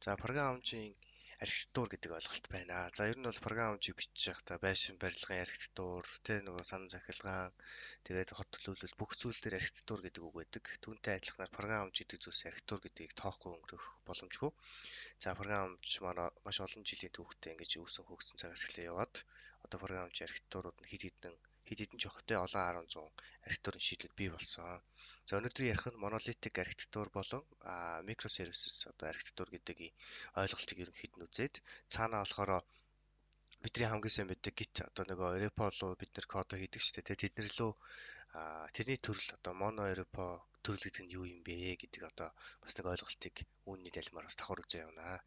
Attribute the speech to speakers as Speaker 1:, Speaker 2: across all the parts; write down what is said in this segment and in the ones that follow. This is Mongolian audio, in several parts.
Speaker 1: За, програмын архитектур гэдэг ойлголт байна. За, ер нь бол програмыг бичиж байхдаа байшин барилгын архитектур, тэ нөгөө санан захилгаан, тэгээд хот төлөвлөл бүх зүйл дээр архитектур гэдэг үг байдаг. Түүнтэй адилханаар програм гэдэг зүйлс архитектур гэдгийг тоохгүй өнгөрөх боломжгүй. За, програмч маань маш олон жилийн түүхтэй ингэж үүсэн хөгжсөн цагаас эхлээ яваад одоо програмч архитектурууд нь хэд хэдэн хэд хэдэн чохтой олон 10 100 архитектурын шийдлүүд бий болсон. За, өнөөдөр ярих нь monolithic архитектур болон microservices одоо архитектур гэдэг ойлголтыг ерөнхийд нь үзээд, цаанаа болохоор бидний хамгийн сайн мэддэг Git, одоо нөгөө repo руу бид нэр кодо хийдэг шүү дээ. Тэд нар лөө тэрний төрөл, одоо mono repo төрөл гэдэг нь юу юм бэ гэдэг одоо бас нэг ойлголтыг үүний далимаар бас давхар үзээ явна.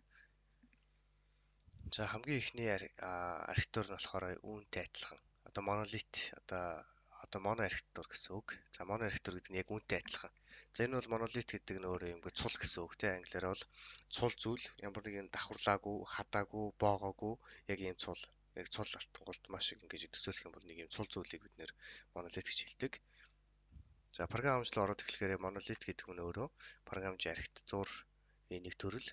Speaker 1: За, хамгийн эхний архитектур нь болохоор үүнтэй адилхан. Одоо monolith, одоо моно архитектур гэсэн үг. За, моно архитектур гэдэг нь яг үүнтэй адилхан. За, энэ бол monolith гэдэг нь өөрөө юм цул гэсэн үг тийм, англиар бол цул зүйл, ямар нэгэн давхарлаагүй, хадаагүй, боогоогүй яг ийм цул, яг цул алтангуулт маш их ингэж төсөөлөх юм бол нэг юм цул зүйлийг бид нэр монолит гэж хэлдэг. За, програмчлал ороод эхлэхээр монолит гэдэг нь өөрөө програмжийн архитектурын нэг төрөл,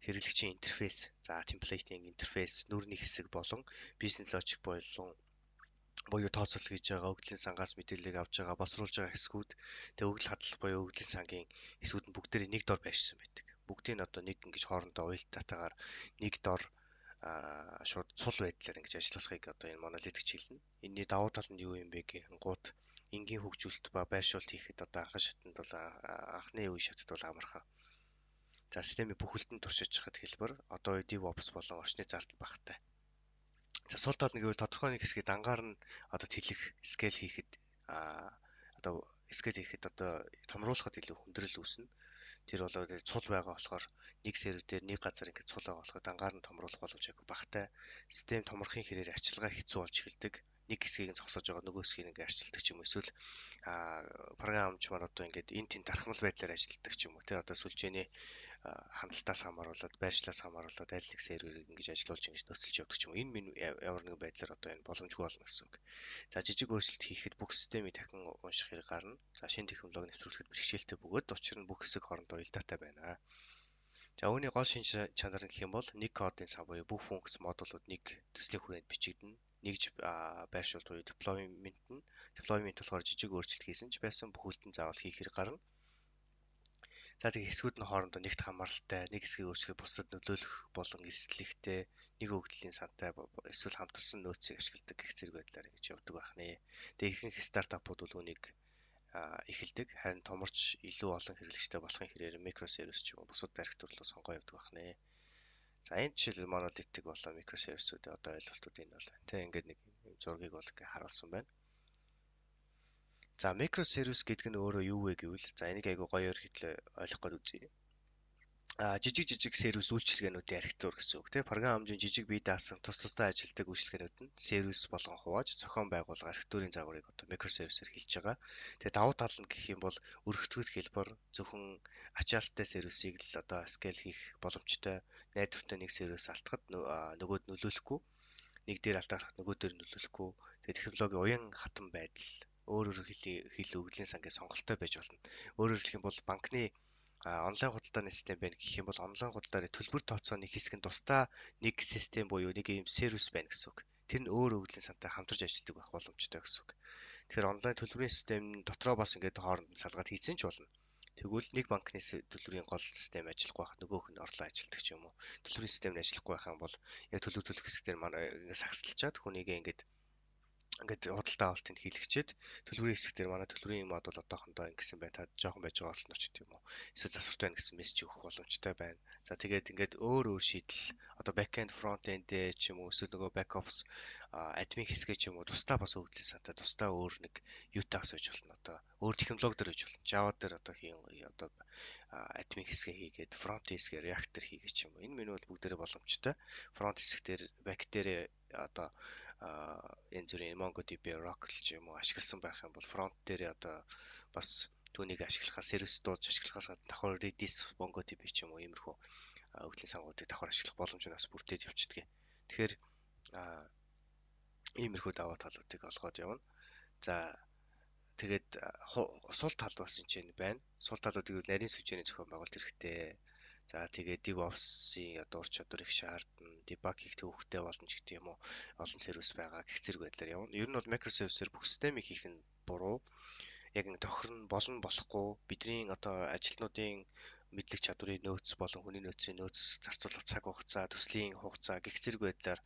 Speaker 1: хэрэглэгчийн интерфейс, за templating интерфейс, нүүрний хэсэг болон бизнес логик болон буюу тооцоолол хийж байгаа, өгөгдлийн сангаас мэдээллийг авч байгаа, боловсруулж байгаа хэсгүүд, тэгээ өгөгдөл хадгалах буюу өгөгдлийн сангийн хэсгүүд нь бүгдээрээ нэг дор байршсан байдаг. Бүгдийг нь одоо нэг ингэж хоорондоо уялдаатайгаар нэг дор шууд цул байдлаар ингэж ажиллуулахыг одоо энэ монолит гэж хэлнэ. Энийний давуу тал нь юу юм бэ гэхэнгуут энгийн хөгжүүлэлт ба байршуулалт хийхэд одоо анхан шатанд бол, анхны үе шатад бол амархан. За, системийн бүхэлдэн туршиж хахад хэлбэр одоо DevOps болон орчны зардал багатай. За, сул тал нь гэвэл тодорхой нэг хэсгийг дангаар нь одоо тэлэх, scale хийхэд, одоо scale хийхэд, одоо томруулахад илүү хүндрэл үүснэ. Тэр болоо цул байгаа болохоор нэг сервер дээр нэг газар ингээд цул байгаа болохоор дангаар нь томруулах боломж айгүй багатай. Систем томрохын хэрээр арчилгаа хэцүү болж эхэлдэг. Нэг хэсгийг нь зогсоож байгаа, нөгөө хэсгийг ингээд арчилдаг ч юм уу, эсвэл програмч маань одоо ингээд энэ тэнд дархмал байдлаар ажилладаг ч юм уу, тий, одоо сүлжээний хандлтаас хамааруулаад, байршлаас хамааруулаад аль нэг серверийг ингэж ажилуулж, ингэж нөөцлөж явдаг ч юм уу. Энэ минь ямар нэгэн байдлаар одоо энэ боломжгүй болно гэсэн үг. За, жижиг өөрчлөлт хийхэд бүх системийг дахин унших хэрэг гарна. За, шинэ технологи нэвтрүүлэхэд бэрхшээлтэй бөгөөд учир нь бүх хэсэг хоорондоо уялдаатай байна. За, үүний гол шинж чанар нь гэх юм бол нэг кодын сан буюу бүх функц, модулууд нэг төслийн хүрээнд бичигдэнэ. Нэгж байршуулт буюу deployment нь, deployment болохоор жижиг өөрчлөлт хийсэн ч байсан бүхэлдэн заавал хийх хэрэг гарна. За, тэгээ хэсгүүд нь хоорондоо нэгт хамааралтай, нэг хэсгийг өөрчлөхөд бусдад нөлөөлөх болон эрсдлэгтэй, нэг өгөгдлийн сантай эсвэл хамтарсан нөөцийг ашигладаг гэх зэрэг байдлаар ингэж явдаг байх нэ. Тэгээ ихэнх стартапууд бол үүнийг эхэлдэг. Харин томорч илүү олон хэрэглэгчтэй болохын хэрээр microservice ч юм уу бусад архитектур руу сонгоо явдаг байх нэ. За, энэ жишээл monolithic болон microservice-үүдийн одоо ойлголтууд энэ бол байна. Тэ ингээд нэг зургийг бол ингээ харуулсан байна. За, microservice гэдэг нь өөрөө юу вэ гэвэл, за, энийг айгуу гоёор хэдлээ ойлгох гээд үзье. Жижиг жижиг сервис үйлчилгээнүүдийн архитектур гэсэн үг тийм. Програм хэмжээний жижиг бие даасан, тус тусдаа ажилладаг үйлчилгээнүүд нь сервис болгон хувааж зохион байгуулах архитектурын загварыг одоо microservice-ээр хэлж байгаа. Тэгээ давуу тал нь гэх юм бол өргөтгөл хэлбэр, зөвхөн ачаалттай сервисийг л одоо scale хийх боломжтой. Найдвартай, нэг сервис алтахад нөгөөд нөлөөлөхгүй, нэг дээр алдаа нөгөө дээр нөлөөлөхгүй. Тэгээ технологийн уян хатан байдал, өөр өөр хэл, өгөгдлийн сангийн сонголттой байж болно. Өөрөөр хэлэх юм бол банкны онлайн худалдааны систем байна гэх юм бол онлайн худалдааны төлбөр тооцооны хэсэг нь тусдаа нэг систем буюу нэг ийм сервис байна гэсэн үг. Тэр нь өөр өгөгдлийн сантай хамтарч ажилладаг байх боломжтой гэсэн үг. Тэгэхээр онлайн төлбөрийн систем дотроо бас ингээд хооронд нь салгаад хийсэн ч болно. Тэгвэл нэг банкны төлбөрийн гол систем ажиллахгүй байх, нөгөөх нь орлоо ажилладаг ч юм уу. Төлбөрийн систем нь ажиллахгүй байх юм бол яг төлөв төлөх хэсэг дээр манай ингээд сагсалчаад хүнийгээ ингээд худалдаа авалтыг хийлгчээд, төлбөрийн хэсэг дээр манай төлбөрийн модуль одоохондоо ингэсэн байна. Та жоохон байж байгаа олно ч гэдэг юм уу. Эсвэл засварт байна гэсэн мессеж өгөх боломжтой байна. За, тэгээд ингээд өөр өөр шийдэл, одоо back end, front end ч юм уу, эсвэл нөгөө back office админ хэсгээ ч юм уу, тусдаа бас өгөгдлийн сантай, тусдаа өөр нэг юутай бас байж болно. Одоо өөр технологи дээр байж болно. Java дээр одоо хийн, одоо админ хэсгээ хийгээд, front хэсгээ React дээр хийгээд ч юм уу. Энэ минь бол бүгдээрээ боломжтой. Front хэсэг дээр, back дээр одоо янз бүрийн MongoDB, Oracle ч юм уу ашигласан байх юм бол front дээр одоо бас түүнийг ашиглахаас, сервис дуудаж ашиглахаас гадна давхар Redis, MongoDB ч юм уу, иймэрхүү өгөгдлийн сангуудыг давхар ашиглах боломж нь бас бүрдээд явчихдаг. Тэгэхээр иймэрхүү даваа талуудыг олгоод явна. За, тэгээд сул тал бас энэ ч байна. Сул талуудыг нарийн сүлжээний зохион байгуулалт хэрэгтэй. За тэгээд DevOps-ийн одоо ур чадвар их шаардна. Debug хийх төвөгтэй болно ч гэдэг юм уу. Олон сервис байгаа гэх зэрэг байдлаар явна. Ер нь бол microservice-ээр бүх системийг хийх нь буруу. Яг ингэ тохирно болно болохгүй бидний одоо ажилтнуудын мэдлэг чадварын нөөц болон хүний нөөцийн нөөц зарцуулах цаг хугацаа, төслийн хугацаа гэх зэрэг байдлаар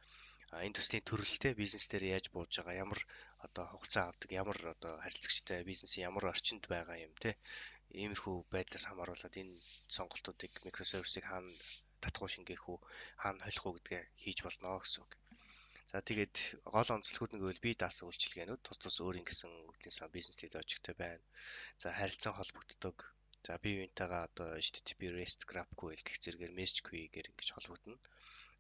Speaker 1: энэ төслийн төрөлтэй бизнес дээр яаж бууж байгаа, ямар одоо хугацаа авдаг, ямар одоо харилцагчтай бизнесийн ямар орчинд байгаа юм те. Иймэрхүү байдлаас хамааруулаад энэ сонголтуудыг микросервисыг хаана татгуу шингээх үү, хаана холих уу гэдгээ хийж болно гэсэн үг. За тэгээд гол онцлогууд нь гэвэл бие даасан үйлчилгээнүүд тус тус өөр ингэсэн өгөгдлийн сан бизнес логиктэй байна. За харилцан холбогддог. За бие биентэйгээ одоо HTTP REST GraphQL гэх зэрэгээр message queue-гээр ингэж холбогдоно.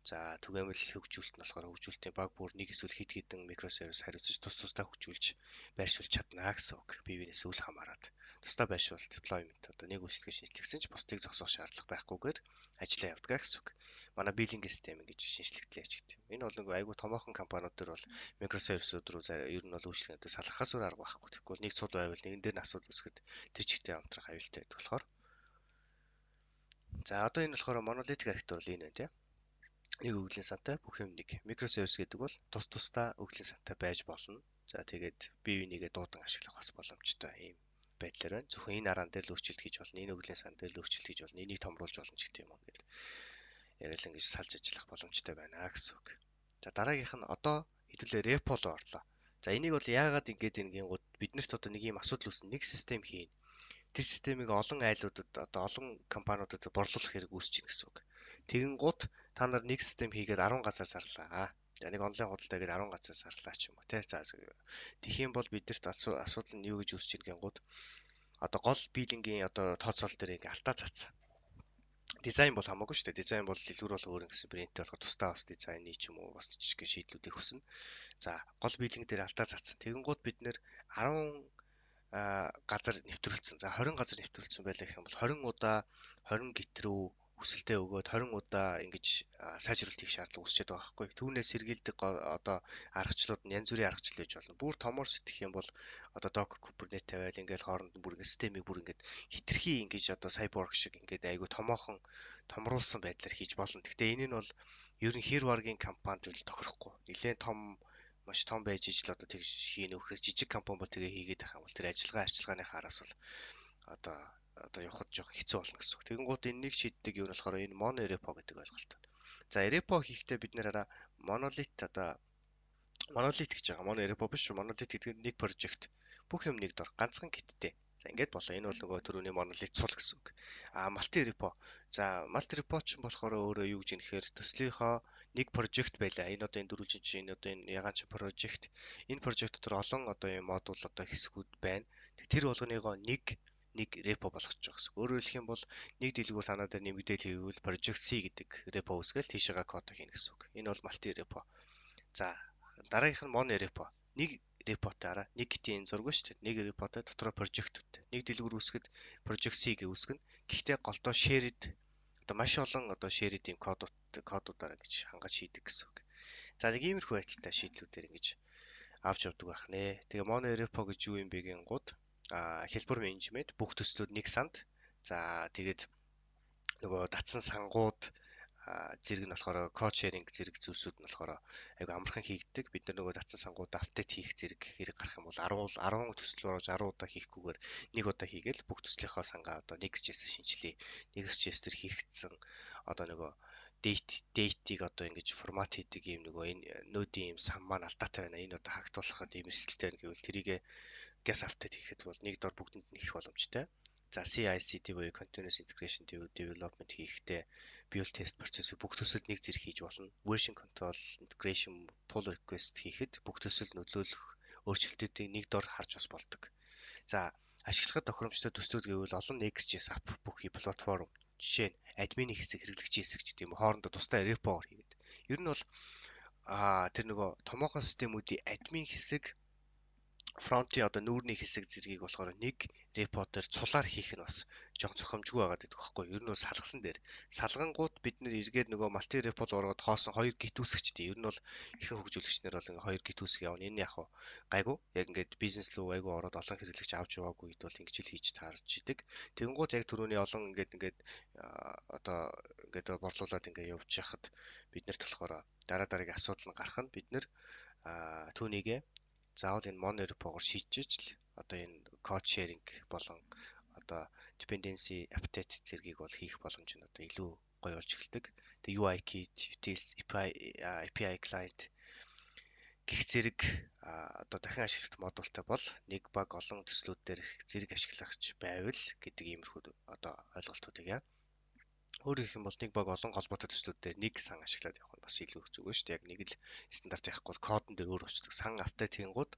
Speaker 1: За түгээмэл хөгжүүлэлт нь болохоор хөгжүүлэлтийн баг бүр нэг эсвэл хэд хэдэн микросервис хариуцаж тус тусдаа хөгжүүлж байршуулж чадна гэсэн үг. Бие биенээс үл хамааран тусдаа байршуулалт deployment одоо нэг үйлчилгээ шинэчлэгдсэн ч бусдыг зогсоох шаардлага байхгүйгээр ажиллаа явдаг гэсэн үг. Манай billing систем ингэж шинэчлэгдлээ ч гэдэг юм. Энэ бол нэг айгүй томоохон компаниуд дээр бол микросервисүүд рүү ер нь бол үйлчилгээнүүд салгахаас өөр арга байхгүй. Тэгэхгүй нэг цул байвал нэгэн дээр нь асуудал үүсгэхэд тэр чигтээ амтрах аюултай байдаг болохоор. За одоо энэ болохоор monolithic архитектур бол энэ байна тийм. Нэг өгөгдлийн сантай бүх юм нэг. Микросервис гэдэг бол тус тусдаа өгөгдлийн сантай байж болно. За тэгээд бие бинийгээ дуудан ашиглах бас боломжтой ийм байдлаар байна. Зөвхөн энэ араан дээр л өөрчлөлт хийж болно. Энэ өгөгдлийн сан дээр л өөрчлөлт хийж болно. Энийг томруулж болно ч гэдэг юм уу гэдэг. Яг л ингэж салж ажиллах боломжтой байна гэсэн үг. За дараагийнх нь одоо хэдүүлээ repo руу орлоо. За энийг бол яагаад ингэж ингэнгүүт биднэрт одоо нэг ийм асуудал үүснэ. Нэг систем хийн. Тэр системийг олон айлуудад одоо олон компаниудад борлуулах хэрэг үүсэж байна гэсэн үг. Тэгэнгუთ та нар нэг систем хийгээд 10 газар зарлаа. За нэг онлайн худалдаа гээд 10 газар зарлаа ч юм уу те. За тэгэх юм бол биднэрт асуудал нь юу гэж үүсэж байна гэнгүүт одоо гол billing-ийн одоо тооцоол дээр ингээ алдаа цаацсан. Дизайн бол хамаагүй шүү дээ. Дизайн бол дэлгүүр бол өөр гэсэн брендтэй болохоор тусдаа бас дизайны ч юм уу бас жижиг шийдлүүдийг хүснэ. За гол billing дээр алдаа цаацсан. Тэгэнгүүт бид нэр 10 газар нэвтрүүлсэн. За 20 газар нэвтрүүлсэн байлаа гэх юм бол 20 удаа 20 гит рүү хүсэлтээ өгөөд 20 удаа ингэж сайжруулалт хийх шаардлага үүсчихэд байгаа байхгүй. Түүнээс сэргийлдэг одоо аргачлалууд нь янз бүрийн аргачлал байж болно. Бүр томор сэтгэх юм бол одоо Docker Kubernetes тавиал ингээл хооронд нь бүр ингэ системийг бүр ингээд хитрхи ингэж одоо cyborg шиг ингээд айгу томоохон томруулсан байдлаар хийж болно. Гэхдээ энэ нь бол ер нь хэр варгийн компанид бол тохирохгүй. Нилээн том маш том байж ижил одоо тэгж хийнэ өгөхөөс жижиг компани бол тэгээ хийгээд байх юм бол тэр ажиллагаа арчилгааны хараас бол одоо явахад жоох хэцүү болно гэсэн үг. Тэгэнгүүт энэнийг шийддэг юу нь болохоор энэ mono repo гэдэг ойлголт байна. За repo хийхдээ бид нэр араа monolith одоо monolith гэж байгаа. Mono repo биш шүү. Monolith гэдэг нь нэг project. Бүх юм нэг дор ганцхан git-тэй. За ингээд болоо. Энэ бол нөгөө түрүүний monolith цул гэсэн үг. А multi repo. За multi repo ч болохоор өөрөө юу гэж юм нэхэр төслийнхоо нэг project байлаа. Энэ одоо энэ дөрвөлжин чинь энэ одоо энэ ягаан чи project. Энэ project дотор олон одоо юм модуль одоо хэсгүүд байна. Тэр болгоныгоо нэг нэг repo болгочих жоох гэсэн. Өөрөөр хэлэх юм бол нэг дэлгүүр санаа дээр нэмэгдээл хийвэл project C гэдэг repo үүсгээл тийшээгээ код хийнэ гэсэн үг. Энэ бол multi repo. За дараагийнх нь mono repo. Нэг repo-тай араа нэг git-ийн зураг шүү дээ. Нэг repo-тай дотроо project-тэй. Нэг дэлгүүр үүсгэхэд project C гэж үүсгэнэ. Гэхдээ голдоо shared одоо маш олон одоо shared юм кодуудаараа гэж хангаж хийдэг гэсэн үг. За нэг иймэрхүү байдалтай шийдлүүдээр ингэж авч явдаг байх нэ. Тэгээ mono repo гэж юу юм бэ гингууд хялбар менежмент бүх төслүүд нэг санд. За тэгээд нөгөө татсан сангууд зэрэг нь болохоор код sharing зэрэг зүйлсүүд нь болохоор айгу амархан хийгддэг. Бид нар нөгөө татсан сангуудаа update хийх зэрэг хэрэг гарах юм бол 10 10 төсөл орж 10 удаа хийхгүйгээр нэг удаа хийгээл бүх төслийнхоо сангаа одоо Next.js шинжилье. Next.js дээр хийгдсэн одоо нөгөө date-ийг одоо ингэж формат хийдэг юм нөгөө энэ node-ийн юм сан маань алдаатай байна. Энэ одоо хаагтуулахад ийм эрсдэлтэй байна гэвэл тэрийг gas update хийхэд бол нэг дор бүгдэнд нь хийх боломжтой. За CI/CD буюу Continuous Integration Development хийхдээ build test процессыг бүх төсөлд нэг зэрэг хийж болно. Version control, integration, pull request хийхэд бүх төсөлд нөлөөлөх өөрчлөлтүүдийг нэг дор харж бас болдог. За ашиглахад тохиромжтой төслүүд гэвэл олон Next.js app бүхий платформ, жишээ нь админы хэсэг, хэрэглэгчийн хэсэг ч гэдэг юм уу, хоорондоо тусдаа repo-оор хийгээд. Ер нь бол тэр нөгөө томоохон системүүдийн админ хэсэг Front-ийн одоо нүүрний хэсэг зэргийг болохоор нэг repo дээр цулаар хийх нь бас жоох зохимжгүй байгаад байдаг байхгүй. Ер нь бол салгасан дээр. Салгангууд бид нэр эргээд нөгөө multi repo руу ороод хоосон хоёр git үүсгэжтэй. Ер нь бол ихэнх хөгжүүлэгчнэр бол ингээ хоёр git үүсгэх явна. Энэ яг гайгүй. Яг ингээд бизнес рүү айгүй ороод олон хэрэглэгч авч яваагүй үед бол ингэж л хийж таарч идэг. Тэгэнгუთ яг түрүүний олон ингээд одоо ингээд борлуулад ингээд явж яхад бид нарт болохоор дараа дараагийн асуудал нь гарах нь бид нэр түүнийгээ заавал энэ monorepo-гоор шийдчихэж л одоо энэ code sharing болон одоо dependency update зэргийг бол хийх боломж нь одоо илүү гоё болж эхэлдэг. Тэгээ UI kit, utils, API client гэх зэрэг одоо дахин ашиглах модултай бол нэг баг олон төслүүд дээр зэрэг ашиглахч байвал гэдэг иймэрхүү одоо ойлголтуудыг яа. Өөрөөр хэлэх юм бол нэг баг олон холбоотой төслүүд дээр нэг сан ашиглаад явах нь бас илүү их зүгээр шүү дээ. Яг нэг л стандарт яахгүй кодон дээр өөр болчихдог. Сан update хийнгууд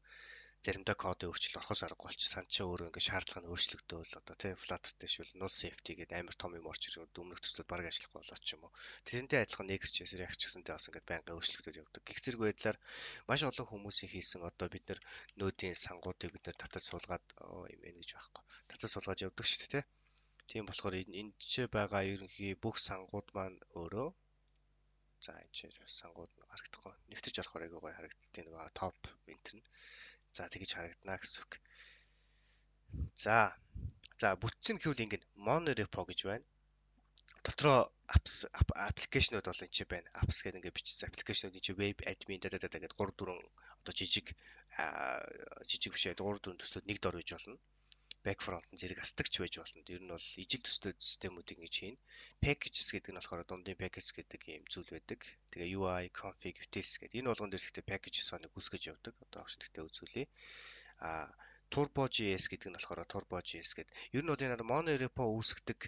Speaker 1: заримдаа кодын өөрчлөлт орохоос аргагүй болчих. Сан чинь өөрөө ингээд шаардлага нь өөрчлөгдөөл одоо тийм Flutter дэшвэл null safety гэдэг амар том юм орч ирээд өмнөх төслүүд бараг ажиллахгүй болоод ч юм уу. Тэрнтэй адилхан Next.js, React ч гэсэнтэй бас ингээд байнга өөрчлөгдөж явдаг. Гэх зэрэг байдлаар маш олон хүмүүсийн хийсэн одоо бид нар нүүдийн сангуудыг бид нар татаж суулгаад юм байна гэж байхгүй. Татаж суулгаж явдаг шүү дээ, тийм. Тийм болохоор энэ ч байгаа ерөнхий бүх сангууд маань өөрөө за энэ ч сангууд нь харагдахгүй. Нэвтэрч орохоор айгүй гоё харагддаг нөгөө топ энтер нь. За тэгэж харагдана гэсэн үг. За бүтцэн гэвэл ингэн monorepo гэж байна. Дотроо apps application ууд бол энэ чи байна. Apps гэдэг ингээ бичсэн application ууд энэ чи web admin да да да гэдэг 3 4 одоо жижиг жижиг бишээ 3 4 төслүүд нэг дор байж болно. Back front нь зэрэг асдагч байж болно. Ер нь бол ижил төслүүд системүүдийг ингэж хийнэ. Packages гэдэг нь болохоор дундын package гэдэг ийм зүйл байдаг. Тэгээ UI, config, utils гэдэг. Энэ болгон дээр ихтэй packages-ыг үүсгэж явдаг. Одоо огш тэгтээ үзүүлье. Turbo.js гэдэг нь болохоор Turbo.js гэдэг. Ер нь бол энэ monorepo үүсгдэг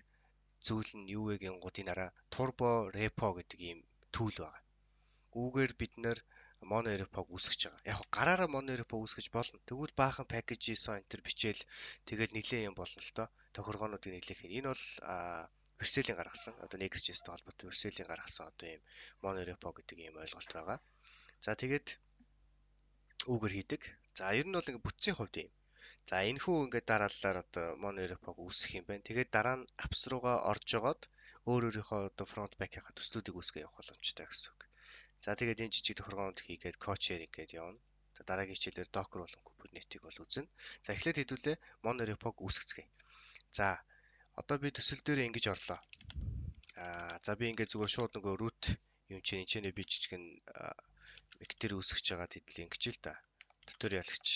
Speaker 1: зүйл нь юу вэ гингууд энэ араа Turbo Repo гэдэг ийм tool байгаа. Үүгээр бид нэр monorepo-г үүсгэж байгаа. Яг гараараа monorepo үүсгэж болно. Тэгвэл баахан package-ийн энэ төр бичээл тэгэл нилээн юм болно л доо. Тохиргоонуудыг нилээх. Энэ бол Vercel-ийн гаргасан одоо Next.js-тэй холбоотой Vercel-ийн гаргасан одоо ийм monorepo гэдэг ийм ойлголт байгаа. За тэгээд үүгээр хийдэг. За ер нь бол ингээ бүтцийн хувьд юм. За энэ хүү ингээд дараалалаар одоо monorepo-г үүсгэх юм байна. Тэгээд дараа нь apps руугаа орж жогоод өөр өөрийнхөө одоо front back-ийнхаа төслүүдийг үүсгэж явах боломжтой гэсэн үг. За тэгээд энэ жижиг тохиргоонууд хийгээд code sharing гээд явна. За дараагийн хичээлээр Docker болон Kubernetes-ийг бол үзнэ. За эхлээд хэдүүлээ monorepo-г үүсгэцгээе. За одоо би төсөл дээр ингэж орлоо. За би ингээд зүгээр шууд нөгөө root юм чинь энэ би жижигэн вектор үүсгэж байгаа тэдэл ингэж л да. Tutorial гэж.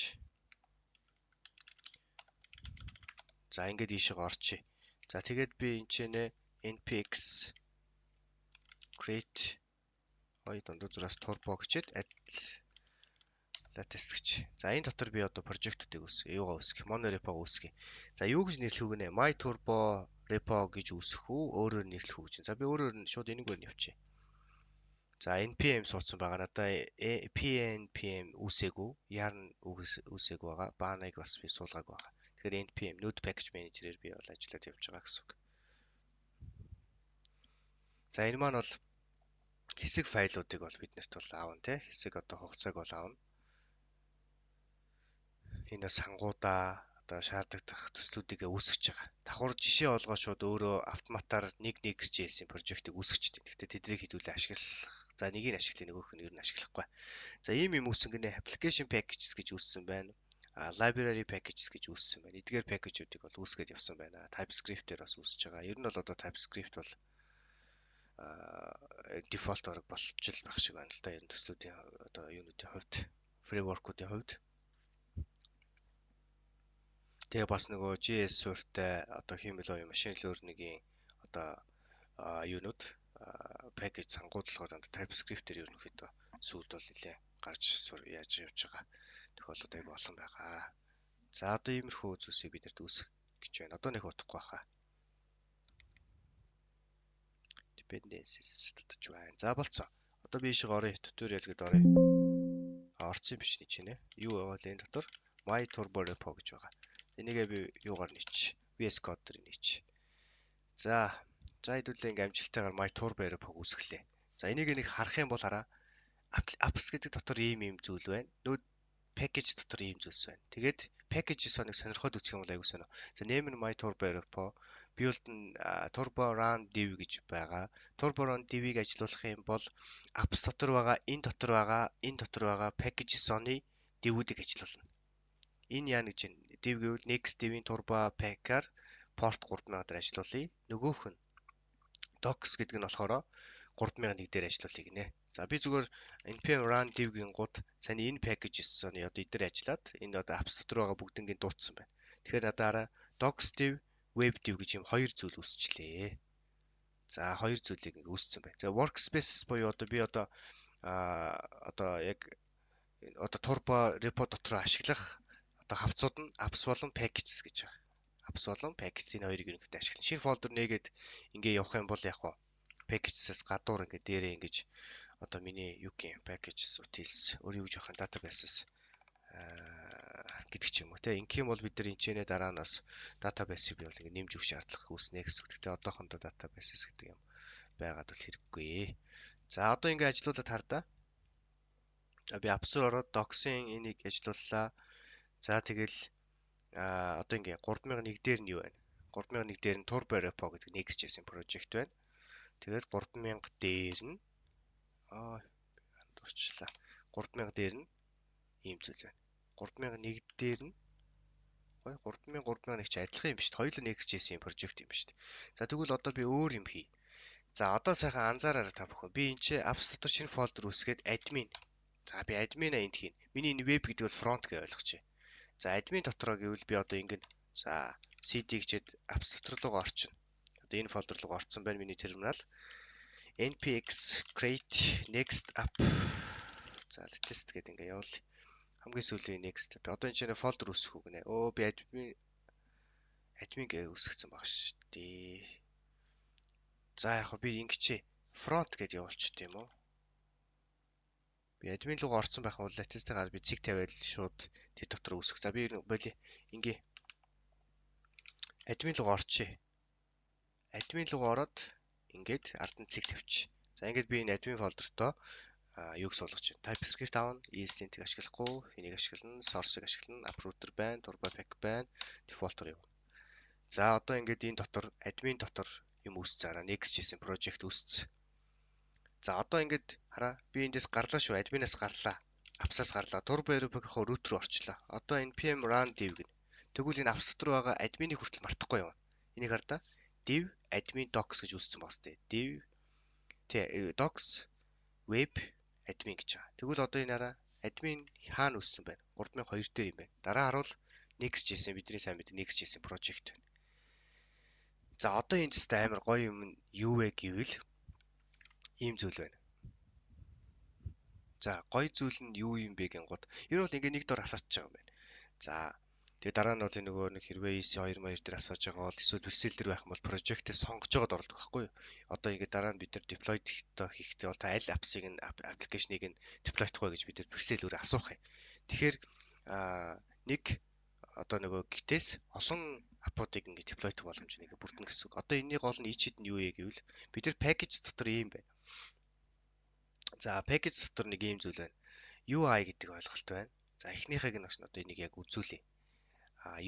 Speaker 1: За ингээд ийшээ орчие. За тэгээд би энэ ч нэ npx create хоёр дундуур зураас turbo гэчээд add latest гэж. За энэ дотор би одоо project-уудыг үүсгэх, юугаа үүсгэх, monorepo үүсгэх. За юу гэж нэрлэх үү гинэ? My turbo repo гэж үүсгэх үү? Өөрөөр нэрлэх үү гэж. За би өөрөөр нь шууд энэгээр нь явчих. За npm суудсан байгаа. Надаа pnpm үүсээгүй, yarn үүсээгүй байгаа. Бааныг бас би суулгаагүй байгаа. Тэгэхээр npm node package manager-ээр би бол ажиллаад явж байгаа гэсэн үг. За энэ маань бол хэсэг файлуудыг бол биднэрт бол аавна тий. Хэсэг одоо хугацааг бол аавна. Энэ сангуудаа одоо шаардлагадах төслүүдийг үүсгэж байгаа. Давхар жишээ олгоо шууд өөрөө автоматар нэг Next.js-ийн project-ыг үүсгэждэг. Гэхдээ тэднийг хэдүүлээ ашиглах. За нэгийг нь ашиглая, нөгөөх нь ер нь ашиглахгүй. За ийм юм үүсгэн гинэ application packages гэж үүссэн байна. Library packages гэж үүссэн байна. Эдгээр package-уудыг бол үүсгээд явсан байна. TypeScript-ээр бас үүсэж байгаа. Ер нь бол одоо TypeScript бол дефолт орог болж л байх шиг байна л да. Ер нь төслүүдийн одоо юунуудын хувьд, framework-уудын хувьд. Тэгээ бас нөгөө JS суурьтай одоо хиймэл оюун machine learning-ийн одоо юунууд package сангууд болохоор дандаа TypeScript-ээр ерөнхийдөө сүүлд бол нэлээ гарч яаж явж байгаа тохиолдол айгүй олон байгаа. За одоо иймэрхүү зүйлсийг бид нарт үүсгэх гэж байна. Одоо нэг удахгүй хаа. Dependencies татаж байна. За болцоо. Одоо би ийшээ оръё. Tutorial гэдээ оръё. Орсон биш нэг чинь. Юу яваал энэ дотор my turbo repo гэж байгаа. Энийгээ би юугаар нийч? VS Code дээр нийч. За. За хэдүүлээ ингээм амжилттайгаар my turbo repo үүсгэлээ. За энийг нэг харах юм бол хараа apps гэдэг дотор ийм ийм зүйл байна. Node Package дотор ийм зүйлс байна. Тэгээд package-ийг сонирхоод үзэх юм бол аягүй сонио. За, name нь my turbo repo, build нь turbo run dev гэж байгаа. Turbo run dev-ийг ажилуулах юм бол apps дотор байгаа, энэ дотор байгаа, энэ дотор байгаа package-ны dev-үүдийг ажилуулна. Энэ яа гэж dev гэвэл next dev-ийн turbo pack-аар port 3000 дээр ажилуулъя. Нөгөөх нь docs гэдэг нь болохоор 3001 дээр ажилуулъя гинэ. За, би зүгээр npm run dev гингууд сайн энэ packages-ны одоо эдгээр ажиллаад энэ одоо apps дотор байгаа бүгднийг дуудсан байна. Тэгэхээр надаараа docs dev, web dev гэж юм хоёр зүйл үүсчлээ. За, хоёр зүйлийг ингээ үүссэн байна. За, workspaces буюу одоо би одоо одоо яг одоо turbo repo дотор ашиглах одоо хавцууд нь apps болон packages гэж байгаа. Apps болон package-ийн хоёрыг ерөнхийдөө ашиглана. Шинэ folder нээгээд ингээ явах юм бол яг уу packages-ээс гадуур ингээ дээрээ ингэж одоо миний юу гэх packages, utils, өөр юу гэж явах databases гэдэг ч юм уу, те. Ингэх юм бол бид нар энэ дараа нь бас database-ийг би бол ингэ нэмж өгөх шаардлага үүснэ гэсэн үг. Гэхдээ одоохондоо databases гэдэг юм байгаад бол хэрэггүй. За, одоо ингэ ажилуулад хардаа. Би apps руу ороод docs-ын энийг ажилууллаа. За, тэгэл одоо ингэ 3001 дээр нь юу байна? 3001 дээр нь Turbo Repo гэдэг Next.js-ийн project байна. Тэгээд 3000 дээр нь дурчлаа. 3000 дээр нь ийм зүйл байна. 3001 дээр нь гой 3000, 3001 чи адилхан юм биш үү? Хоёулаа Next.js-ийн project юм биш үү? За, тэгвэл одоо би өөр юм хий. За, одоо сайхан анзаараарай та бүхэн. Би энэ чи apps дотор шинэ folder үүсгээд admin. За, би admin-а энд хийн. Миний энэ web гэдэг бол front гэж ойлгочих. За, admin дотроо гэвэл би одоо ингэн, за, cd гэчээд apps дотор руугаа орчихно. Одоо энэ folder руу орцсон байна миний терминал. Npx create next app. За, latest гэдэг ингээ явуул. Хамгийн сүүлийн next app. Одоо энэ чинь folder үүсгэх үг нэ. Өө, би admin admin гэж үүсгэсэн баг шүү дээ. За, яг би ингэчээ front гэдээ явуулчих юм уу? Би админ руу орсон байх бол latest-аар би цэг тавиад шууд тэр дотор үүсгэх. За, би боли ингээ админ руу орчие. Админ руу ороод ингээд ард нь цэг тавьчих. За, ингээд би энэ админ folder-тоо юуг суулгаж байна. TypeScript авна, ESLint-ийг ашиглахгүй, энийг ашиглана, source-ыг ашиглана, app router байна, turbo pack байна, default-оор явна. За, одоо ингээд энэ дотор админ дотор юм үүсцээр Next.js project үүссэн. За, одоо ингээд хараа, би эндээс гарлаа шүү. Админаас гарлаа. Apps-аас гарлаа. Turbo Repo-ийнхоо root руу орчлоо. Одоо npm run dev гэнэ. Тэгвэл энэ apps дотор байгаа админийг хүртэл мартахгүй явна. Энийг хар да. Dev admin docs гэж үүссэн байгаа сте. Dev тий docs web admin гэж байгаа. Тэгвэл одоо энэ хараа, админ хаана үүссэн байна? 3002 дээр юм байна. Дараа харуул Next.js, бидний сайн мэддэг Next.js project байна. За, одоо энэ тест амар гоё юм нь юу вэ гэвэл ийм зүйл байна. За, гоё зүйл нь юу юм бэ гингууд ер нь бол ингээ нэг дор асаачж байгаа юм байна. За, тэгээ дараа нь бол нөгөө нэг хэрвээ EC2 2 дээр асааж байгаа бол эсвэл Vercel дээр байх юм бол project-ийг сонгож байгаад оролдог байхгүй юу? Одоо ингээ дараа нь бид нар deploy хийхдээ бол та аль apps-ыг нь, application-ыг нь deploy-дох вэ гэж бид нар Vercel өөрөө асуух юм. Тэгэхээр нэг одоо нөгөө Git-ээс олон app-уудыг ингээ deploy-дох боломж нэг бүрдэнэ гэсэн үг. Одоо энэний гол нь ичид нь юу вэ гэвэл бид нар package дотор ийм байна. За, package дотор нэг ийм зүйл байна. UI гэдэг ойлголт байна. За, эхнийхийг нь одоо энийг яг үзүүлье.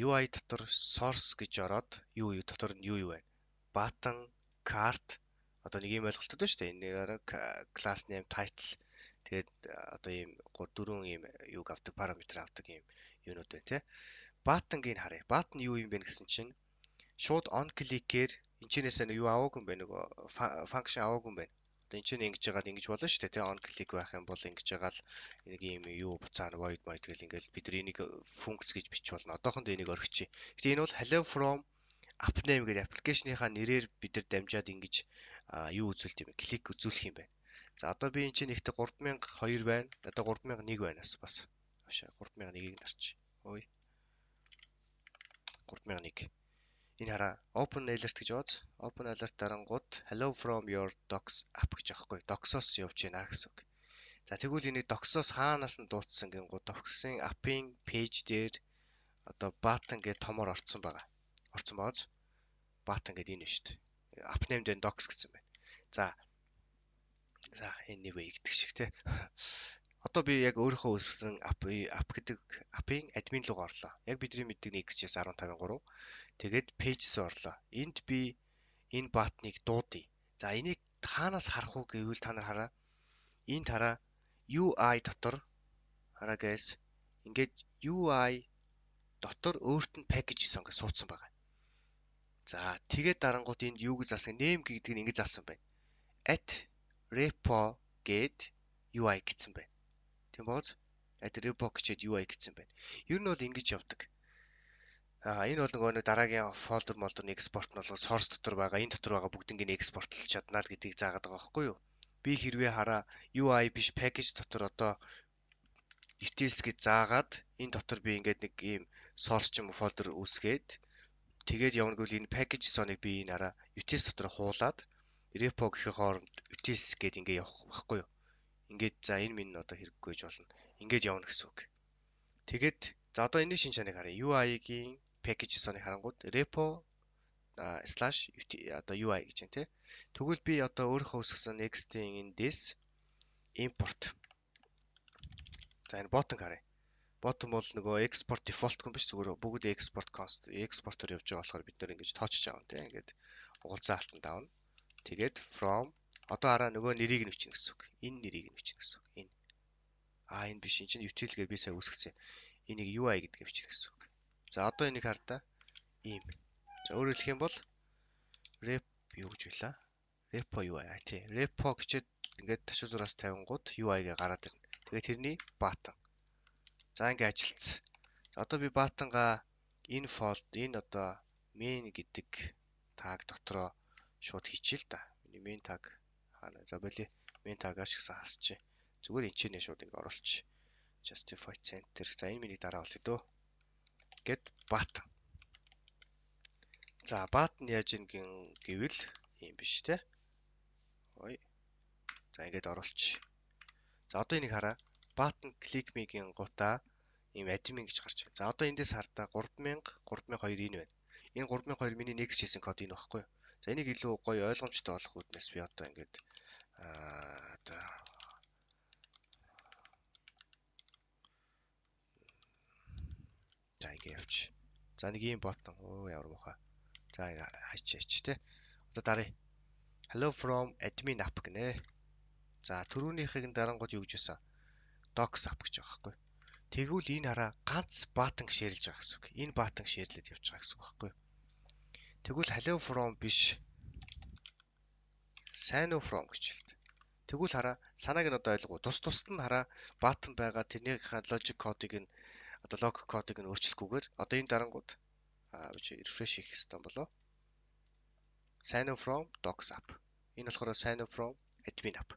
Speaker 1: UI дотор source гэж ороод юу юу дотор нь юу юу байна? Button, cart, одоо нэг ийм ойлголтууд байна шүү дээ. Энээр class name, title, тэгээд одоо ийм дөрвөн ийм юуг авдаг, параметр авдаг ийм юунууд байна те. Button-ыг харъя. Button юу юм бэ гэсэн чинь шууд on click-ээр энэчнээс юу аваагүй юм бэ, нөгөө function аваагүй юм байна. Одоо энэ чинь ингэж яагаад ингэж болно шүү дээ тий, on click байх юм бол ингэж яагаад нэг юм юу буцаана, void void гэл ингээл бид нар энийг функц гэж бичих болно. Одоохондоо энийг орхичих. Гэтэ энэ бол hello from app name гэдэг application-ийнхаа нэрээр бид нар дамжаад ингэж юу үзүүлт юм бэ? Клик үзүүлэх юм байна. За, одоо би энэ чинь ихтэй 3002 байна. Одоо 3001 байна бас бас. Хашаа 3001-ийг дарч. Ой. 3001. Энэ хараа, open alert гэж яваац. Open alert дарангууд hello from your docs app гэж аахгүй. Docs-оос явж байна гэсэн үг. За, тэгвэл энийг docs-оос хаанаас нь дуудсан гингууд docs-ын app-ын page дээр одоо button гэж томор орцсон байгаа. Орцсон бааз. Button гэдэг энэ шүү дээ. App name дээр docs гэсэн байна. За. За, anyway гэдэг шиг те. Одоо би яг өөрийнхөө үүсгэсэн app гэдэг app-ын админ руу орлоо. Яг бидний мэддэг Next.js 15.3. Тэгээд pages орлоо. Энд би энэ button-ыг дуудъя. За, энийг хаанаас харах уу гэвэл та нар хараа. Энд хараа, UI дотор хараа guys. Ингээд UI дотор өөрт нь package JSON гэж суудсан байгаа. За, тэгээд дарангууд энд юу гэж заасан, name гэдэг нь ингэж заасан байна. @repo гээд UI гэсэн байна. Тийм бооз @repo гэчээд UI гэсэн байна. Ер нь бол ингэж явдаг. Энэ бол нөгөө нэг дараагийн folder молдерны export нь бол source дотор байгаа, энэ дотор байгаа бүгднийг нь export-лж чадна л гэдгийг заагаад байгаа байхгүй юу? Би хэрвээ хараа UI биш, package дотор одоо utils гэж заагаад энэ дотор би ингээд нэг ийм source ч юм уу folder үүсгээд тэгээд явна гэвэл энэ package JSON-ыг би энэ хараа utils дотор хуулаад repo гэхийн хооронд utils гээд ингээд явах байхгүй юу? Ингээд за, энэ минь одоо хэрэггүй гэж болно. Ингээд явна гэсэн үг. Тэгээд за, одоо энэ шин чанарыг харъя. UI-гийн package JSON-ыг харангууд repo slash одоо UI гэж байна те. Тэгвэл би одоо өөрийнхөө үүсгэсэн next-ийн эндээс import. За, энэ button харъя. Button бол нөгөө export default гэн биш, зүгээр бүгд export const export-оор явж байгаа болохоор бид нэр ингэж тоочж авна те. Ингээд угалзаа алтан давна. Тэгээд from одоо хараа нөгөө нэрийг нь бичнэ гэсэн үг. Энэ нэрийг нь бичнэ гэсэн үг. Энэ. Энэ биш, энэ чинь util гэж би сая үүсгэсэн. Энийг UI гэдгийг бичнэ гэсэн үг. За, одоо энийг хар та. Ийм. За, өөрөөр хэлэх юм бол rep юу гэж байлаа? Repo UI. А тий. Repo гэчээд ингээд ташуу зураас тавингууд UI-гээ гараад ирнэ. Тэгээд тэрний button. За, ингээ ажилтсан. За, одоо би button-га энэ fold энэ одоо main гэдэг tag дотроо шууд хийчихээ л да. Миний main tag хаана? За, боли, main tag-аас ч гэсэн хасчих. Зүгээр энэ шууд ингээ оруулчих. Justify center. За, энэ миний дараа болъё дөө. Гэт button. За, button яаж ийн гэвэл ийм биш те. Ой. За, ингээд оруулчих. За, одоо энийг хараа. Button click me-гийн гутаа ийм admin гэж гарч байна. За, одоо эндээс хардаа 3000 3002 энэ байна. Энэ 3002 миний next хийсэн код энэ багхгүй юу? За, энийг илүү гоё ойлгомжтой болох үүднээс би одоо ингээд одоо за, ингэ явчих. За, нэг ийм button. Өө, ямар муухай. За, хайч хайч те. Одоо даръя. Hello from admin app гинэ. За, түрүүнийхийг нь дарангууд юу гэж байсан? Docs app гэж байгаа байхгүй. Тэгвэл энэ хараа ганц button share-лж байгаа гэсэн үг. Энэ button share-лээд явж байгаа гэсэн үг байхгүй. Тэгвэл hello from биш, сайн уу from гэж хэлдэг. Тэгвэл хараа санааг нь одоо ойлгоо. Тус тусад нь хараа button байгаа тэрнийхээ logic кодыг нь одоо логик кодыг нь өөрчлөхгүйгээр одоо энэ дарангууд би refresh хийх хэрэгтэй болоо. Sign up from docs app. Энэ болохоор sign up from admin app.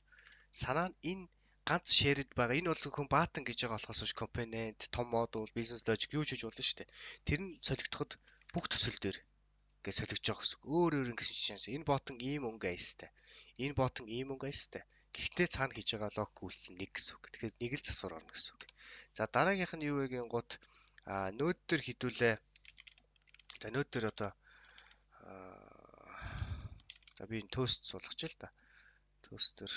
Speaker 1: Санаа нь энэ ганц shared байгаа. Энэ бол зөвхөн button гэж байгаа болохоос биш, component, том модуль, business logic юу ч хийж болно шүү дээ. Тэр нь солигдоход бүх төсөл дээр гэж солигдож байгаа гэсэн. Өөр өөр ингэсэн чинь энэ button ийм өнгө аястай. Энэ button ийм өнгө аястай. Гэхдээ цаана хийж байгаа логик үйлдэл нэг гэсэн үг. Тэгэхээр нэг л засвар орно гэсэн үг. За, дараагийнх нь юу вэ гингууд node дээр хідүүлээ. За, node дээр одоо за, би энэ тост суулгач л та. Toast дээр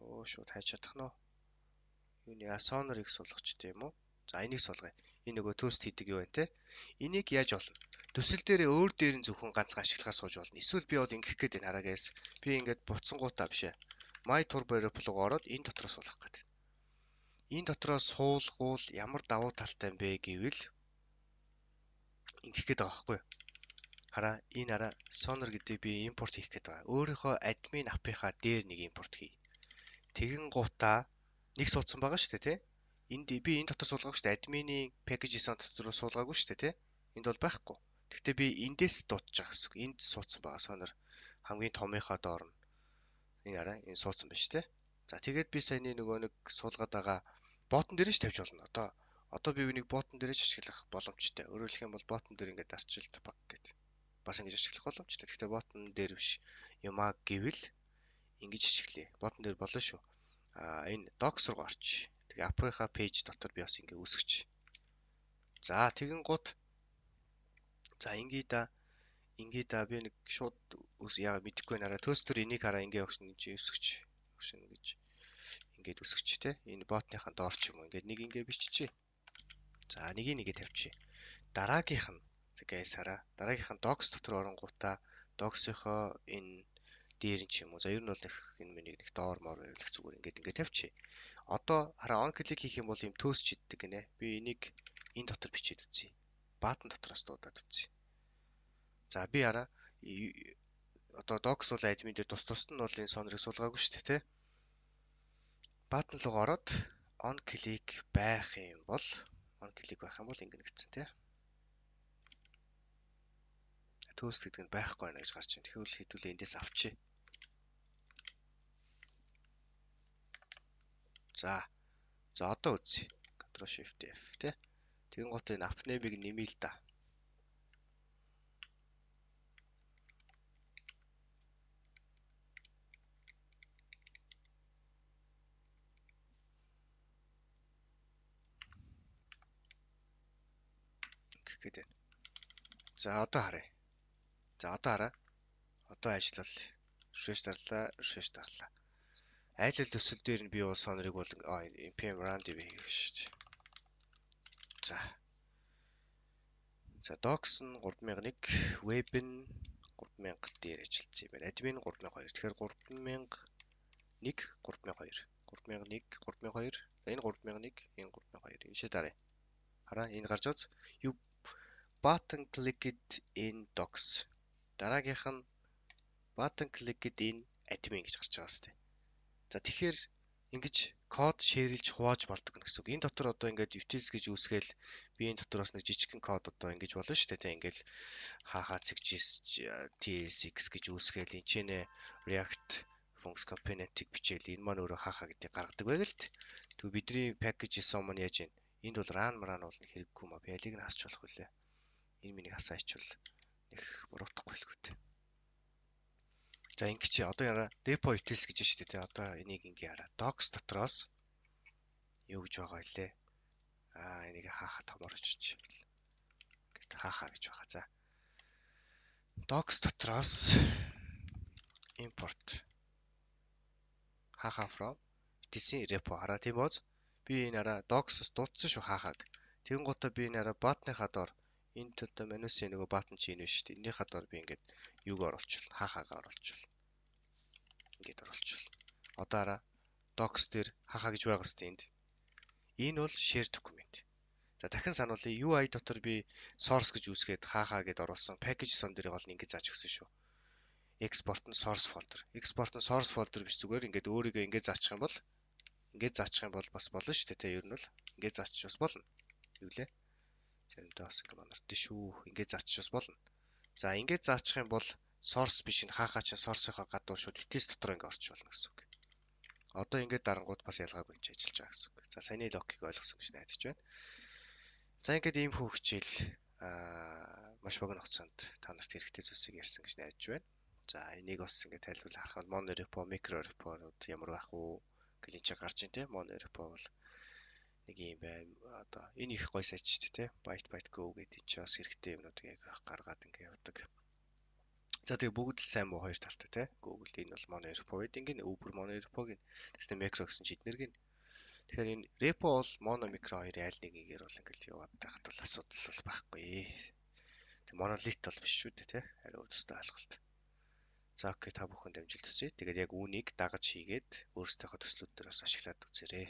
Speaker 1: оо шууд хайж чадах нь уу? Юуны Sonner-ыг суулгач тийм үү? За, энийг суулгая. Энэ нөгөө тост хийдэг юу вэ те? Энийг яаж олно? Төсөл дээрээ өөр дээр нь зөвхөн ганцхан ашиглахаар сууж болно. Эсвэл би бол ингэх гээд байна хараа guys. Би ингээд буцсангуудаа биш ээ. My Turbo Repo руу ороод энэ дотроос суулгах гээд. Энэ дотроос суулгуул ямар давуу талтай юм бэ гэвэл ингэх гээд байгаа байхгүй юу? Хараа, энэ хараа Sonner гэдгийг би импорт хийх гээд байгаа. Өөрийнхөө admin app-ийнхаа дээр нэг импорт хий. Тэгэн гутаа нэг суудсан байгаа шүү дээ, тий? Энд би энэ дотор суулгаагүй шүү дээ. Админы package JSON дотор суулгаагүй шүү дээ, тий? Энд бол байхгүй. Гэхдээ би эндээс дуудаж байгаа гэсэн үг. Энд суудсан байгаа Sonner хамгийн томынхаа доор нь энэ хараа энэ суудсан байна шүү дээ. За, тэгээд би саяны нөгөө нэг суулгаад байгаа button дээр ч тавьж болно. Одоо би энийг button дээр ч ашиглах боломжтой. Өөрөөр хэлэх юм бол button дээр ингээд дарчилт баг гэдэг. Бас ингэж ашиглах боломжтой. Гэхдээ button дээр биш юмаа гэвэл ингэж ашиглая. Button дээр болно шүү. Энэ docs руу орч. Тэгээ app-ийнхаа page дотор би бас ингэ үүсгэж. За, тэгэн гут за, ингээ да би нэг шууд үс яа мэдэхгүй байна. Хараа toaster энийг хараа ингэ явуулсан чи үүсгэж. Function гэж ингээд үсгэж те. Энэ button-ныхаа доор ч юм уу ингээд нэг ингээд биччихье. За, нэгийг нэгэ тавьчих. Дараагийнх нь guys, хараа. Дараагийнх нь docs дотор оронгуудаа docs-ийнхоо энэ дээр нь ч юм уу. За, ер нь бол их энэ миний нэг доор моор байвал их зүгээр ингээд ингээд тавьчих. Одоо хараа, on click хийх юм бол ийм toast шиддэг гинэ. Би энийг энэ дотор бичээд үзье. Button дотроос дуудаад үзье. За, би хараа, одоо docs бол админ дээр тус тусад нь бол энэ сонорыг суулгаагүй шүү дээ, тэ. Button руу ороод on click байх юм бол, on click байх юм бол ингэнэ гэсэн, тэ. Toast гэдэг нь байхгүй байна гэж гарч байна. Тэгэхээр хэдүүлээ эндээс авчи. За. За, одоо үзье. Ctrl Shift F, тэ. Тэгэн гот энэ app name-ыг нэмье л да. Гэх гээд байна. За, одоо харъя. За, одоо хараа. Одоо ажиллал. Refresh дарлаа, refresh дарлаа. Айл аль төсөл дээр нь би бол сонорыг бол npm run dev хийх шүү дээ. За. За, docs нь 3001, web нь 3000 дээр ажилласан юм байна. Admin 3002. Тэгэхээр 3001, 3002. 3001, 3002. Энэ 3001, энэ 3002. Энэ шээ даръя. Хараа, энэ гарч байгаа. You button clicked in docs. Дараагийнх нь button clicked in admin гэж гарч байгаа сте. За, тэгэхээр ингэж код share-лж хувааж болдог гэсэн үг. Энэ дотор одоо ингээд utils гэж үүсгээл би энэ дотор бас нэг жижигхэн код одоо ингэж болно шүү дээ. Тэ, ингээл хаахаа цэг tsx гэж үүсгээл энэ ч нэ React function component-ийг бичээл энэ маань өөрөө хаахаа гэдгийг гаргадаг байг л т. Тэгвэл бидний package-ийн маань яаж вэ? Энд бол run run бол хэрэггүй маа. Би алийг нь хасч болох вүлээ. Энэ миний хасаачвал нэг буруутахгүй л үү. За, ингэ чи одоо яра repo utils гэж шүү дээ, тий. Одоо энийг ингээ хараа. Docs дотроос юу гэж байгаа илээ? Аа, энийг хаахаа томор очиж. Ингээд хаахаа гэж байгаа. За. Docs дотроос import хаахаа from utils-ийн repo, хараа, тийм бооз. Би энэ хараа, docs-оос дуудсан шүү хаахааг. Тэгэн гутаа би энэ хараа, button-ныхаа доор энд одоо манусын нөгөө button чи энэ шүү дээ. Энийхээ доор би ингээд юуг оруулчихвал, хаахаагаа оруулчихвал. Ингээд оруулчихвал. Одоо хараа, docs дээр хаахаа гэж байгаа сте энд. Энэ бол share document. За, дахин сануулъя. UI дотор би source гэж үүсгээд хаахаа гэд оруулсан. Package son дээр гол нь ингэж зааж өгсөн шүү. Export нь source folder. Export нь source folder биш, зүгээр ингээд өөрийгөө ингэж заачих юм бол, ингэж заачих юм бол бас болно шүү дээ. Тэ, ер нь бол ингэж заачих бас болно. Юу лээ? Заримдаа бас ингэ манартай шүү. Ингэж заачих бас болно. За, ингэж заачих юм бол source биш, энэ хаахаа чинь source-ийнхаа гадуур шууд utils дотор ингэ орчих болно гэсэн үг. Одоо ингэж дарангууд бас ялгаагүй энэ ажиллаж байгаа гэсэн үг. За, саяны логикийг ойлгосон гэж найдаж байна. За, ингээд ийм хүү хичээл маш богино хугацаанд та нарт хэрэгтэй зүйлсийг ярьсан гэж найдаж байна. За, энийг бас ингээд тайлбарлах харах бол mono repo, micro repo-нууд ямар байх уу гэл энэ чинь гарч ин те. Mono repo бол нэг юм байна. Одоо энэ их гой сайт шүү дээ те. Byte byte go гэдэг энэ чинь бас хэрэгтэй юмнуудыг яг гаргаад ингээд явдаг. За, тэгээ бүгд л сайн муу хоёр талтай те. Google энэ бол mono repo байдаг гин, Uber mono repo гин. Тэгснэ micro гэсэн чи эднэр гин. Тэгэхээр энэ repo бол mono, micro хоёрын аль нэгээр бол ингээл яваад байхад бол асуудал бол байхгүй. Тэг монолит бол биш шүү дээ те. Ари төстэй ойлголт. За, окей, та бүхэнд амжилт хүсье. Тэгээд яг үүнийг дагаж хийгээд өөрсдийнхөө төслүүд дээр бас ашиглаад үзээрэй.